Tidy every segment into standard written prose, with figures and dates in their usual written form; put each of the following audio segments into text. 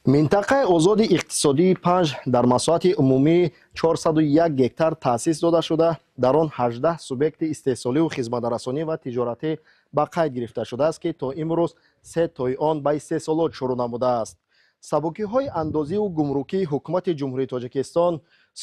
Минтақаи озоди иқтисодии Панҷ дар масоҳати умумии 401 гектар таъсис дода шуда, дар он 18 субъекти истеҳсоливу хизматрасонӣ ва тиҷоратӣ ба қайд гирифта шудааст, ки то имрӯз се тои он ба истеҳсолот шурӯъ намудааст. Сабукиҳои андозиву гумрукии ҳукумати Ҷумҳурии Тоҷикистон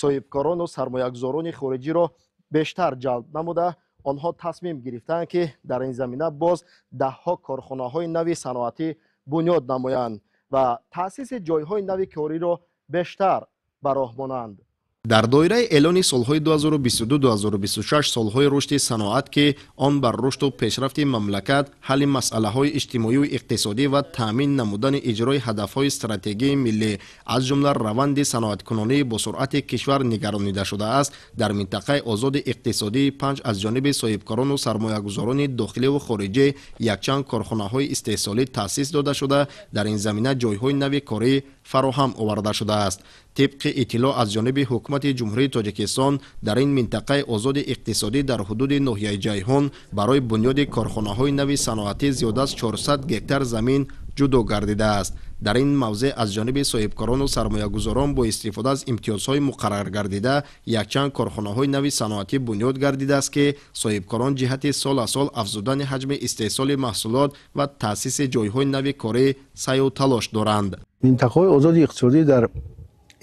соҳибкорону сармоягузорони хориҷиро бештар ҷалб намуда, онҳо тасмим гирифтаанд, ки дар ин замина боз даҳҳо корхонаҳои нави саноатӣ бунёд намоянд ва таъсиси ҷойҳои нави кориро бештар ба роҳ монанд. Дар доираи эълони солҳои 2022-2026 солҳои рушди саноат, ки он бар рушду пешрафти мамлакат, ҳалли масъалаҳои иҷтимоию иқтисодӣ ва таъмин намудани иҷрои ҳадафҳои стратегии миллӣ, аз ҷумла раванди саноаткунонии босуръати кишвар нигаронида шудааст, дар минтақаи озоди иқтисодии Панҷ аз ҷониби соҳибкорону сармоягузорони дохиливу хориҷӣ якчанд корхонаҳои истеҳсолӣ таъсис дода шуда, дар ин замина ҷойҳои нави корӣ фароҳам оварда шудааст. Тибқи иттилоъ аз ҷониби ҳукумати Ҷумҳурии Тоҷикистон, дар ин минтақаи озоди иқтисодӣ дар ҳудуди ноҳияи Ҷайҳун барои бунёди корхонаҳои нави саноатӣ зиёда аз 400 гектар замин ҷудо гардидааст. Дар ин мавзеъ аз ҷониби соҳибкорону сармоягузорон бо истифода аз имтиёзҳои муқарраргардида якчанд корхонаҳои нави саноатӣ бунёд гардидааст, ки соҳибкорон ҷиҳати сол аз сол афзудани ҳаҷми истеҳсоли маҳсулот ва таъсиси ҷойҳои нави корӣ саъю талош доранд. Минтақаҳои озоди иқтисодӣ дар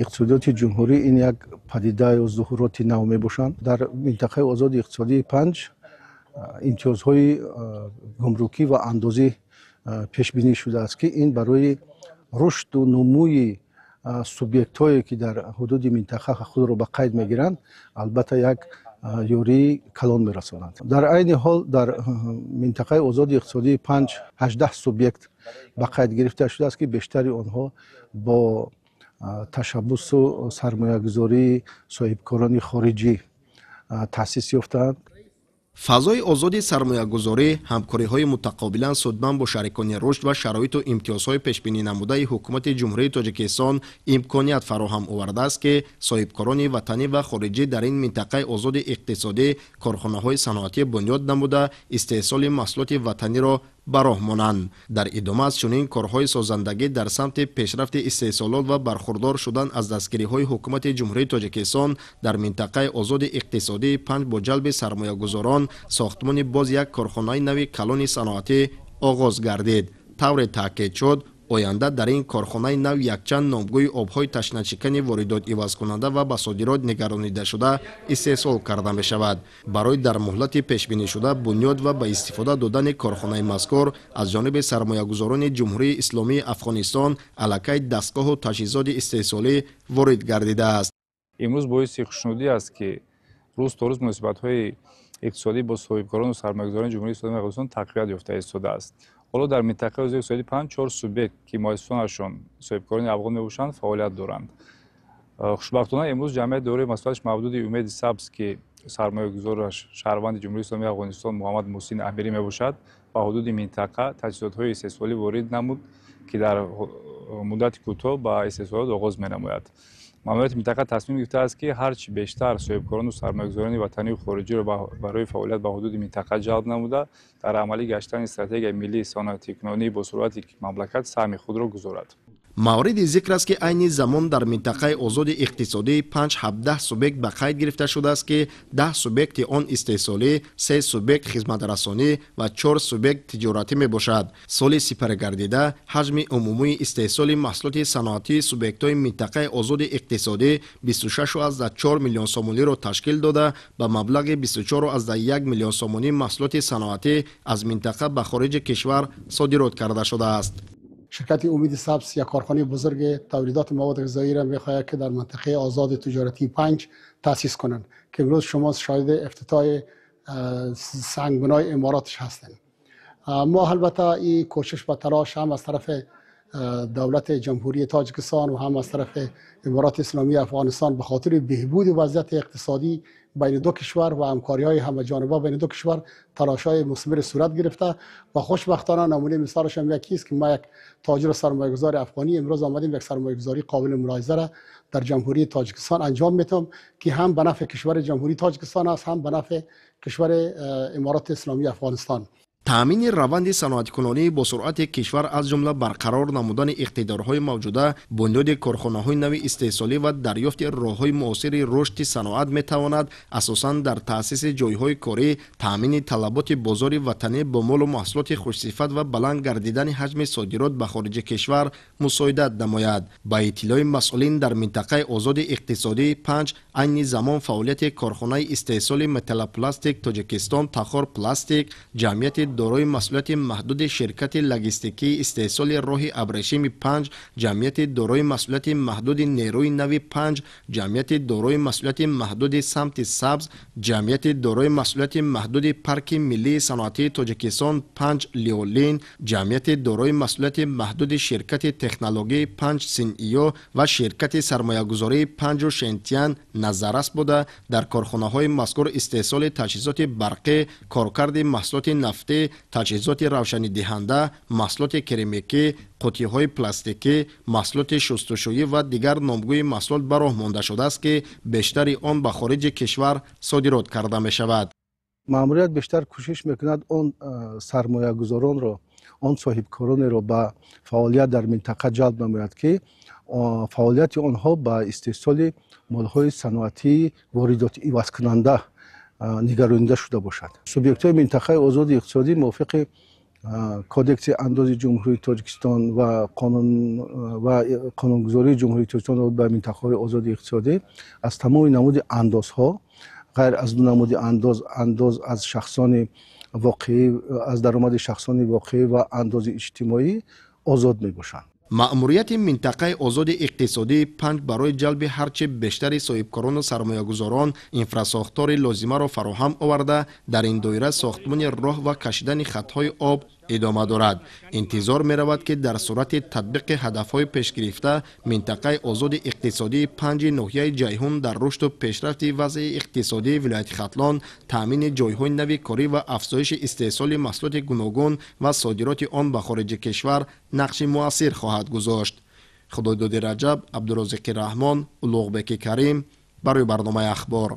иқтисодиёти ҷумҳурӣ ин як падида ё зуҳуроти нав мебошанд. Дар минтақаи озоди иқтисодии Панҷ имтиёзҳои гумрукӣ ва андозӣ пешбинӣ шудааст, ки ин барои рушду нумӯи субъектҳое, ки дар ҳудуди минтақа худро ба қайд мегиранд, албатта як ёрии калон мерасонанд. Дар айни ҳол дар минтақаи озоди иқтисодии Панҷ 18 субъект ба қайд гирифта шудааст, ки бештари онҳо бо ташаббусу сармоягузории соҳибкорони хориҷӣ таъсис ёфтаанд. Фазои озоди сармоягузорӣ, ҳамкориҳои мутақобилан судманд бо шарикони рушд ва шароиту имтиёзҳои пешбинӣ намудаи ҳукумати Ҷумҳурии Тоҷикистон имконият фароҳам овардааст, ки соҳибкорони ватанӣ ва хориҷӣ дар ин минтақаи озоди иқтисодӣ корхонаҳои саноатӣ бунёд намуда, истеҳсоли маҳсулоти ватаниро ба роҳ монанд. Дар идома аз чунин корҳои созандагӣ дар самти пешрафти истеҳсолот ва бархурдор шудан аз дастгириҳои ҳукумати Ҷумҳурии Тоҷикистон, дар минтақаи озоди иқтисодии Панҷ бо ҷалби сармоягузорон сохтмони боз як корхонаи нави калони саноатӣ оғоз гардид. Тавре таъкид шуд, оянда дар ин корхонаи нав якчанд номгӯи обҳои ташначикани воридот ивазкунанда ва ба содирот нигаронидашуда истеҳсол карда мешавад. Барои дар муҳлати пешбинишуда бунёд ва ба истифода додани корхонаи мазкур аз ҷониби сармоягузорони Ҷумҳурии Исломии Афғонистон аллакай дастгоҳу таҷҳизоти истеҳсолӣ ворид гардидааст. Имрӯз боиси хушнудӣ аст, ки рӯз то рӯз муносибатҳои иқтисодӣ бо соҳибкорону сармоягузорони Ҷумҳурии Исломии Афғонистон тақвият ёфта истодааст. Ҳоло дар минтақаи озоди иқтисодии Панҷ чор субъект, ки муассисонашон соҳибкорони афғон мебошанд, фаъолият доранд. Хушбахтона, имрӯз ҷамъияти дорои масъулияташ маҳдуди «Умеди сабз», ки сармоягузораш шаҳрванди Ҷумҳурии Исломии Афғонистон Муҳаммад Муҳсин Амирӣ мебошад, ба ҳудуди минтақа таҷҳизотҳои истеҳсолӣ ворид намуд, ки дар муддати кӯтоҳ ба истеҳсолот оғоз менамояд. Маъмурияти минтақа тасмим гирифтааст, ки ҳарчи бештар соҳибкорону сармоягузорони ватанию хориҷиро барои фаъолият ба ҳудуди минтақа ҷалб намуда, дар амалӣ гаштани стратегияи миллии саноатикунонии босуръати мамлакат саҳми худро гузорад. Мавриди зикр аст, ки айни замон дар минтақаи озоди иқтисодии Панҷ 17 субъект ба қайд гирифта шудааст, ки 10 субъекти он истеҳсолӣ, се субъект хизматрасонӣ ва чор субъект тиҷоратӣ мебошад. Соли сипаригардида ҳаҷми умумии истеҳсоли маҳсулоти саноатии субъектҳои минтақаи озоди иқтисодӣ 26,4 миллион сомониро ташкил дода, ба маблағи 24,1 миллион сомонӣ маҳсулоти саноатӣ аз минтақа ба хориҷи кишвар содирот карда шудааст. Ширкати «Умеди сабз» یک کارخانه بزرگ تولیدات مواد غذایی را میخواهد که در منطقه آزاد تجارتی پنج تاسیس کنند، که امروز شما شاهد افتتاح سنگبنای عمارتش هستند. ما البته این کوشش و تلاش هم از طرف دولت جمهوری تاجیکستان و هم از طرف امارات اسلامی افغانستان به خاطر بهبود وضعیت اقتصادی بین دو کشور و همکاری های همه جانبه بین دو کشور تلاش های مثمر صورت گرفته و خوشبختانه نمونه مثالش هم یکی است که ما یک تاجر سرمایه‌گذار افغانی امروز آمدیم، یک سرمایه‌گذاری قابل ملاحظه را در جمهوری تاجیکستان انجام میتم که هم به نفع کشور جمهوری تاجیکستان است، هم به نفع کشور امارات اسلامی افغانستان. Таъмини раванди саноаткунонии бо суръати кишвар, аз ҷумла барқарор намудани иқтидорҳои мавҷуда, бунёди корхонаҳои нави истеҳсолӣ ва дарёфти роҳҳои муосири рушди саноат метавонад асосан дар таъсиси ҷойҳои корӣ, таъмини талаботи бозори ватанӣ бо молу маҳсулоти хушсифат ва баланд гардидани ҳаҷми содирот ба хориҷи кишвар мусоидат намояд. Ба иттилои масъулин, дар минтақаи озоди иқтисодии Панҷ айни замон фаъолияти корхонаи истеҳсоли металлопластик Тоҷикистон Тахор Пластик, ҷамъияти дорои масъулияти маҳдуди ширкати логистикии истеҳсоли роҳи абрешими Панҷ, ҷамъияти дорои масъулияти маҳдуди нерӯи нави Панҷ, ҷамъияти дорои масъулияти маҳдуди самти сабз, ҷамъияти дорои масъулияти маҳдуди парки миллии саноатии Тоҷикистон Панҷ Лиолин, ҷамъияти дорои масъулияти маҳдуди ширкати технологии Панҷ Синиё ва ширкати сармоягузории Панҷу Шентиян назаррас буда, дар корхонаҳои мазкур истеҳсоли таҷҳизоти барқӣ, коркарди маҳсулоти нафтӣ, таҷҳизоти равшанидиҳанда, маҳсулоти керамикӣ, қуттиҳои пластикӣ, маҳсулоти шустушӯӣ ва дигар номгӯи маҳсулот ба роҳ монда шудааст, ки бештари он ба хориҷи кишвар содирот карда мешавад. Маъмурият бештар кӯшиш мекунад он сармоягузоронро, он соҳибкоронеро ба фаъолият дар минтақа ҷалб намояд, ки фаъолияти онҳо ба истеҳсоли молҳои саноатии воридоти ивазкунанда нигаронида шуда бошад. Субъектҳои минтақаи озоди иқтисодӣ мувофиқи Кодекси андози Ҷумҳурии Тоҷикистон ва қонунгузории Ҷумҳурии Тоҷикистон ба минтақаҳои озоди иқтисодӣ аз тамоми намуди андозҳо, ғайр аз ду намуди андоз, андоз аз шахсони воқеӣ, аз даромади шахсони воқеӣ ва андози иҷтимоӣ озод мебошанд. Маъмурияти минтақаи озоди иқтисодии Панҷ барои ҷалби ҳарчи бештари соҳибкорону сармоягузорон инфрасохтори лозимаро фароҳам оварда, дар ин доира сохтмони роҳ ва кашидани хатҳои об идома дорад. Интизор меравад, ки дар сурати татбиқи ҳадафҳои пешгирифта минтақаи озоди иқтисодии Панҷи ноҳияи Ҷайҳун дар рушду пешрафти вазъи иқтисодии вилояти Хатлон, таъмини ҷойҳои нави корӣ ва афзоиши истеҳсоли маҳсулоти гуногун ва содироти он ба хориҷи кишвар нақши муассир хоҳад гузошт. Худойдоди Раҷаб, Абдурозиқи Раҳмон, Улуғбеки Карим барои барномаи Ахбор.